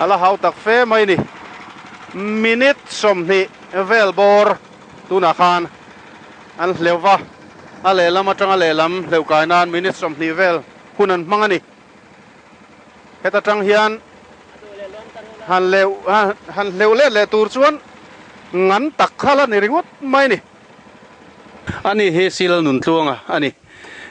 A la hau tak fe mai ni. Minute 20 vel bawr tunah khan an hleuh va, a lehlam atanga lehlam hleuh kai nan minute 20 vel hun an hmang a ni. Heta tang hian han hleuh han hleuh let leh tur chuan ngan tak kha la ni ringawt mai ni. Ani hi Sil Nuntluanga a ni.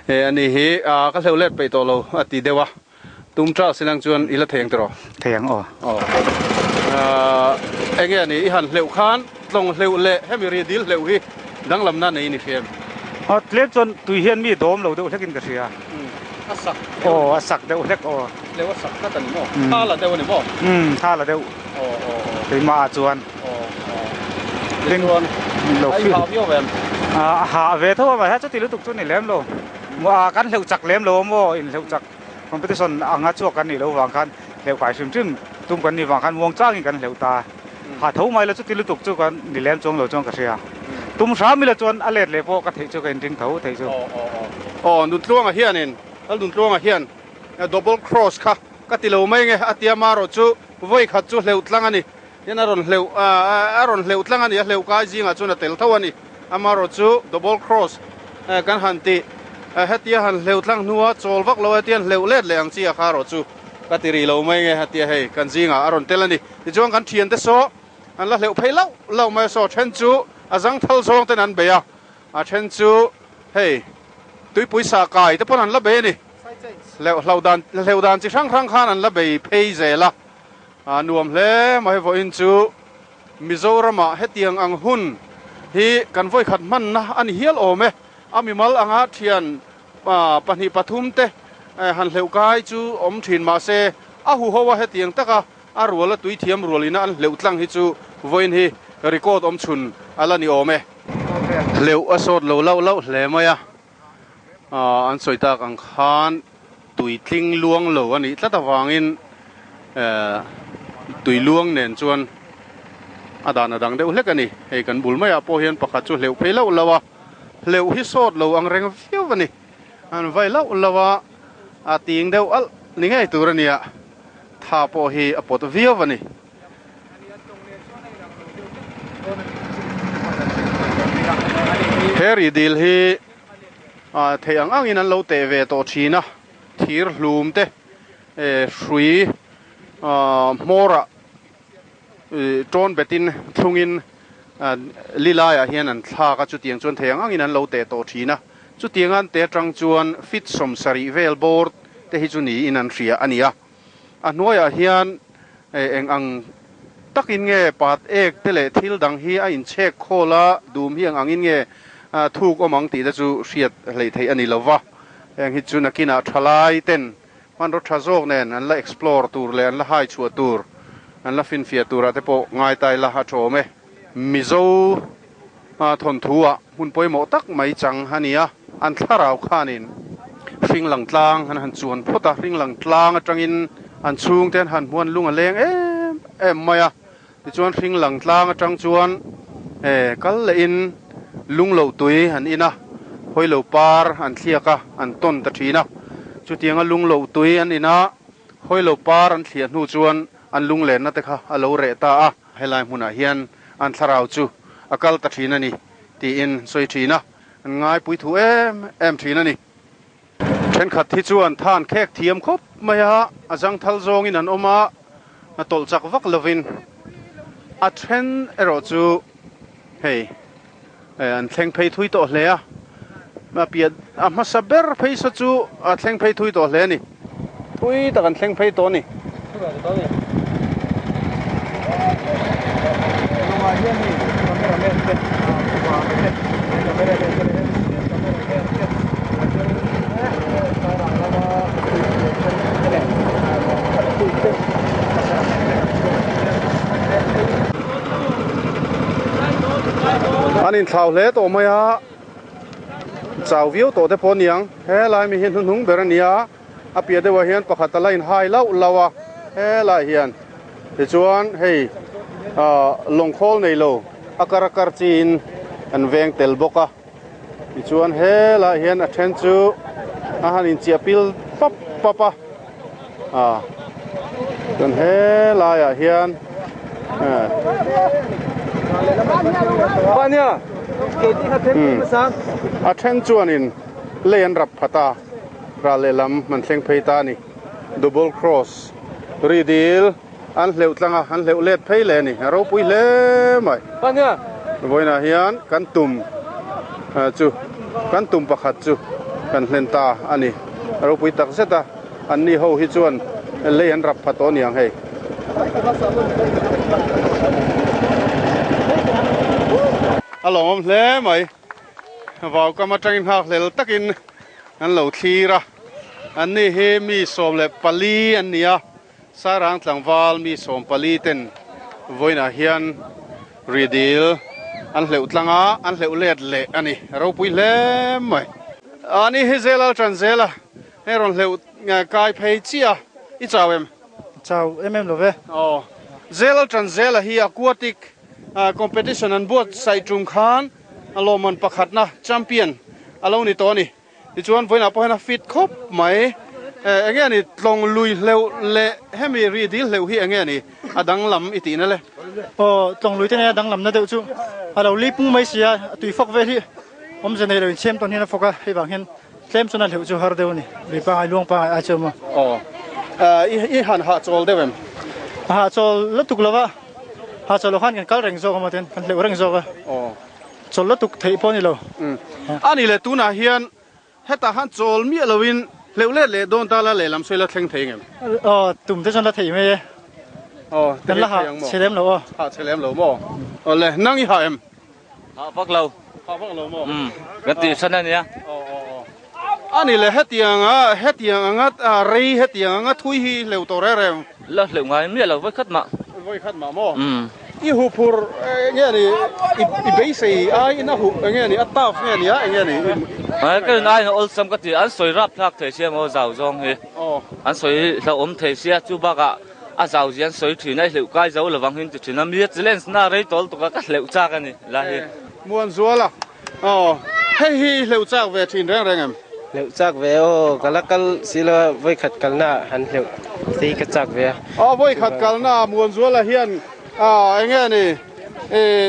Ani hi ka hleuh let peih tawh lo a ti deuh a. Tum tral silang chuan i la thei ang tiraw? Thei ang aw. Aw. Enge a ni i han hleuh khan tlawng hleuh leh hemi ri dil hleuh hi danglamna nei i ni hriam? Aw tlem chuan tui hian mi dawm lo deuh hlekin ka hria. A sak deuh. Aw a sak deuh hlek aw. Hleuh a sak tlat a ni maw? Thla la deuh a ni maw? Umm thla la deuh. Aw aw aw. Keimah ah chuan. Aw aw. Tichuan a i hah viau em? A hah ve tho a mahse chuti lutuk chu ni lem lo. Kan hleuh chak lem lo maw inhleuh chak competition anga chhuak kan nih loh vang khan hleuh kai hrim hrim tum kan nih vang khan muang changin kan hleuh ta. Ha tho mai la chuti lutuk chu kan ni lem chuang lo chuan ka hria. Tum hram ila chuan a let leh pawh ka theih chu ka inring tho theih chu. Aw aw aw. Aw Nuntluanga hianin Lal Nuntluanga hian double cross kha ka ti lo mai nge a tia marawh chu vawi khat chu hleuh tlang a ni. Hian a rawn hleuh a rawn hleuh tlang a ni, a hleuh kai zingah chuan a tel tho a ni. Amaherawh chu double cross kan han tih hetia han hleuh tlang hnua chawl vak lo hetian hleuh let leh ang chi a kha erawh chu ka ti rih lo mai nge hetia hei kan zingah a rawn tel a ni. Tichuan kan thiante saw an la hleuh phei lauh lauh mai a, saw then chu a zangthal zawng ten an bei a, a then chu hei tuipui sah kai te pawn an la bei a ni. Hleuh hlauh dan hleuh dan chi hrang hrang khan an la bei phei zel a. A nuam hle mai vawiin chu Mizoramah hetiang ang hun hi kan vawikhat hmanna a ni hial awm e. A mimal anga thian pahnih pathum te han hleuh kai chu awm thin mahse a huho a hetiang taka a rual a tui thiam rual ina an hleuh tlang hi chu vawiin hi record awm chhun a la ni awm e. Hleuh a sawt lo lauh lauh hle mai a, an sawi tak ang khan tui tling luang lo a nih tlat avangin tui luang nen chuan a dan a dang deuh hlek a ni. Hei kan bul maiah pawh hian pakhat chu hleuh phei lauh lauh a, hleuh hi sawt lo ang reng viau a ni. An vai lauh lauh a, a ting deuh alh ni ngei tur a nia, tha pawh hi a pawt viau a ni. He ri dil hi theih ang angin an lo teh ve tawh thin a, thir hlum te hrui hmawrah tawn betin thlungin li laiah hian an thlak a, chutiang chuan theih ang angin an lo teh tawh thin a, chutiang an teh atang chuan feet 70 vel bawr te hi chu niin an hria a ni a. A hnuaiah hian eng ang takin nge pat ek te leh thil dang hi a inchhek khawl a, dum hi eng angin nge thuk awm ang tih te chu hriat hleih theih a ni lo va. Heng hi chu nakinah thalai ten hmanraw tha zawk nen an la explore tur leh an la hai chhuah tur, an la finfiah turah te pawh ngai ta ila a tawm e. Mizo thawnthu-ah hmun pawimawh tak mai chang a ni a, an thlarau khanin hring lang tlang an han chuan phawt a, hring lang tlang atangin an chhungte an han hmuan lung a leng em em mai a, tichuan hring lang tlang atang chuan kal lehin lung lo tui an in a, hawi lo par an thliak a, an tawn ta thin a, chutianga lung lo tui an in a, hawi lo par an thliah hnu chuan an lunglenna te kha a lo reh ta a. Helai hmunah hian an thlarau chu a kal ta thin a ni tiin sawi thin a, an ngaipui thu em em thin a ni. Thenkhat hi chuan than khek thiam khawp mai a, a zangthal zawngin an awm a, a tawlh chak vak lovin a then erawh chu hei an thleng phei thui tawh hle a, a piah a hmasa ber phei saw chu a thleng phei thui tawh hle a ni. Thui tak an thleng phei tawh a ni. An inthlau hle tawh mai a, chau viau tawh te pawh a niang. Helai mi hi hnuhnung ber a ni a, a piah deuhah hian pakhat a la inhai lauh lauh a, helai hian tichuan hei ah lawng khawl nei lo a kar a kar chiin an veng tel bawk a, tichuan helai hian a then chu a han inchiah pil pap pap a ah. Chuan helaiah hian a then chuanin lei an rap phat a, ral lehlam an thleng phei ta a ni. Double cross ri dil an hleuh tlang a, an hleuh let phei leh a ni. A ropui hle mai. Vawiinah hian kan tum chu kan tum pakhat chu kan hlen ta a ni. A ropui tak zet a, anni ho hi chuan lei an rap pha tawh aniang hei. A lawmawm hle mai. Vaukam atangin nghakhlel takin an lo thlir a. Anni hi mi 14 an ni a, Sairang tlangval mi 14 ten vawiinah hian ridil an hleuh tlang a, an hleuh let leh a ni. A ropui hle mai. Ani hi Zelal Tanzela hei rawn hleuh kai phei chiah a, i chau em? Chau em em lo ve. Aw. Zelal Tanzela hi aquatic competition an buatsaih tum khan a lawmman pakhatna champion a lo ni tawh a ni. Tichuan vawiinah pawh hian a fit khawp mai. Eng nge ni tlawng lui hleuh leh hemi ri dil hleuh hi eng nge ni a danglam i tihna le? Aw, tlawng lui te nen a danglamna deuh chu a lo li pung mai si a, a tui fawk vel hi awmze nei lo inchhem tawn hian a fawk a, hei vang hian tlem chuan a hleuh chu har deuh a ni. Lui pangai luang pangai ai chu maw? Aw, i han hahchawl deuh em? A hahchawl lutuk lo va, hahchawl loh khan kan kal reng zawk a maw tin, kan hleuh reng zawk a. Aw. Chawl lutuk theih pawh a ni lo. A ni le, tunah hian hetah khan chawl miah loin hleuh let leh dawn ta la lehlam sawi la thleng thei ngem? Aw, tum te chuan la thei mai e. Aw, Kan la hah chhe lem lo aw. Hah chhe lem lo maw? Aw le, nang i hah em? Hah vak lo. Hah vak lo maw? Umm, kan tih hran a nia. Aw, aw, aw. A ni le, hetiang a, hetiang anga rei, hetiang anga thui hi hleuh tawh reng reng. La hleuh ngai miah lo, vawikhat mah. Vawikhat mah maw? Umm. I huh phur eng nge ni, i beisei aiin a huh eng nge ni, a tough nge ni a, eng nge ni? Ka rin aiin a awlsam ka ti, an sawi rap thlak thei sia maw zau zawng hi. An sawi hlauhawm thei sia, chu bakah a zau zia an sawi thin a, i hleuh kai zo lovang hi an ti thin a, mi a challenge na rei tawl tuk a, ka hleuh chak a ni la hi. Muanzuala, Aw, hei hi i hleuh chak ve thin reng reng em? Hleuh chak ve aw, ka la kal si lo a, vawikhat kalna ah han hleuh te hi ka chak ve a. Aw, vawikhat kalna ah Muanzuala hian eng nge ni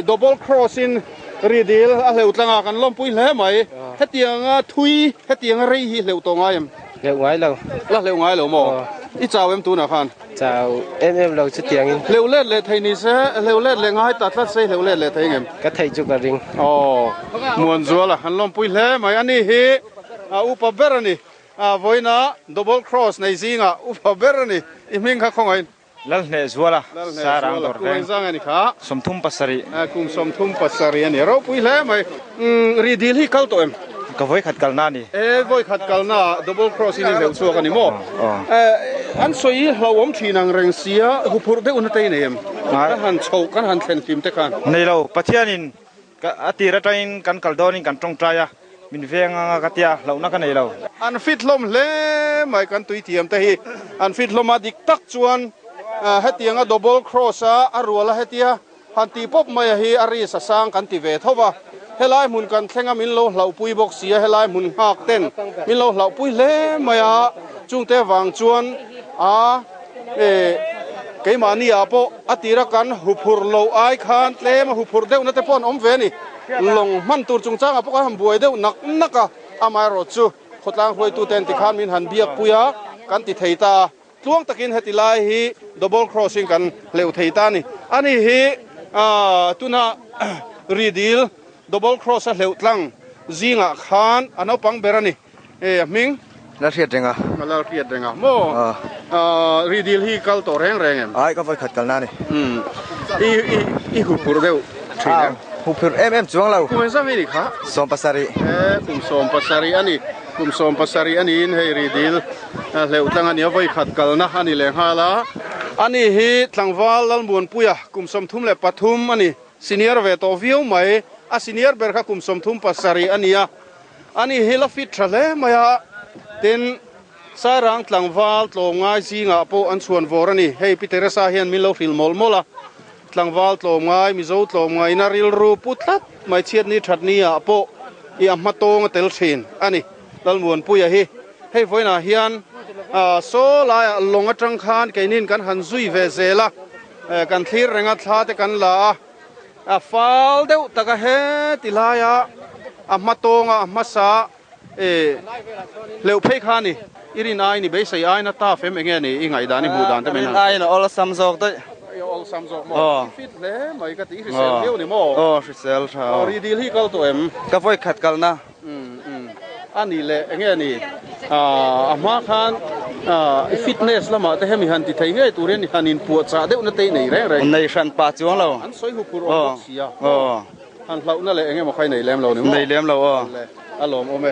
double cross in ri dil a hleuh tlang a, kan lawmpui hle mai. Hetianga thui, hetianga rei hi hleuh tawh ngai em? Hleuh ngai lo. La hleuh ngai lo maw? I chau em tunah khan? Chau em em lo chutiangin. Hleuh let leh thei ni se, hleuh let leh ngai ta tlat se hleuh let leh thei ngem? Ka theih chu ka ring. Aw, Muanzuala an lawmpui hle mai. Ani hi a upa ber a ni. A vawiina Double Cross nei zingah upa ber a ni. I hming kha khawngaih. Lalhnehzuala, Sarang Dawr Veng. Kum engzang a ni kha? 37. Kum 37 a ni. Ropui hle mai. Ri dil hi kal tawh em? Ka vawikhat kalna a ni. E, vawikhat kalna Double Cross in i hleuh chhuak a ni maw? An sawi hi hlauhawm thin ang reng sia, huphurh deuh na te i nei em? Kan han chhoh, kan han thlen hlim te khan. Nei lo, Pathianin a tir atangin kan kal dawnin kan tawngtai a, min veng anga ka tia, hlauhna ka nei lo. An fit hlawm hle mai kan tuithiam te hi, an fit hlawm a, dik tak chuan hetianga Double Cross a a rual a hetia Han tih pawp mai a hi a ri sa sang kan ti ve tho va, helai hmun kan thleng a min lo hlauhpui bawk si a, helai hmun nghak ten min lo hlauhpui hle mai a, chungte vang chuan a e keimahni ah pawh a tira kan huphur loh ai khan tlem a huphur deuh na te pawh an awm ve a ni, lawng hman tur chungchang ah pawh kan han buai deuh nak nak a, amaherawh chu khawtlang hruaitu ten tikhan min han biakpui a, kan ti thei ta a. Tluang takin heti lai hi double cross in kan hleuh thei ta a ni. Ani hi tuna ri dil double cross a hleuh tlang zingah khan a naupang ber a ni. A hming? La hriat reng a. La hriat reng a maw? Ri dil hi kal tawh reng reng em? Ai ka vawikhat kalna a ni. I huphurh deuh thin em? Huphurh em em chuang lo. Kum engzah nge ni kha? 70. Kum 70 a ni. Kum 70 a niin hei ri dil Hleuh tlang a nia, vawi khat kalna a ni leh nghal a. Ani hi tlangval Lalmuanpuia kum 33 a ni. Senior ve tawh viau mai. A senior ber kha kum 37 a ni a. Ani hi la fit tha hle mai a. Tin, Sairang tlangval tlawmngai zingah pawh an chhuan vawr a ni. Hei Pi Teresa hian min lo hrilh mawlh mawlh a. Tlangval tlawmngai, Mizo tlawmngaina rilru pu tlat mai chhiatni thatni ah pawh i a hmatawng a tel thin a ni. Lalmuanpuia hi hei vawiinah hian Saw laiah lawng atang khan keinin kan han zui ve zel a, kan thlir reng a, thla te kan la a, a fal deuh tak a heti laia a hma tawnga a hmasa hleuh phei kha a ni. I rin aiin i beisei aiin a taf em enge ni i ngaihdan i hmuh dan te mai nan? Aiin a awlsam zawk daih. I awlsam zawk maw? I fit hle mai ka ti, i hrisel viau ni maw? Aw hrisel tha aw. Ridil hi kal tawh em? Ka vawi khat kalna. A nih leh enge ni a hma khan i fitness lamah te hemi han ti thei ngei turin i han inpuahchah deuhna te i nei reng reng. Nei hran pah chuang lo. An sawi huphurh awm bawk si a. Han hlauhna leh engemaw kha i nei lem lo ni maw? Nei lem lo aw. A lawmawm e.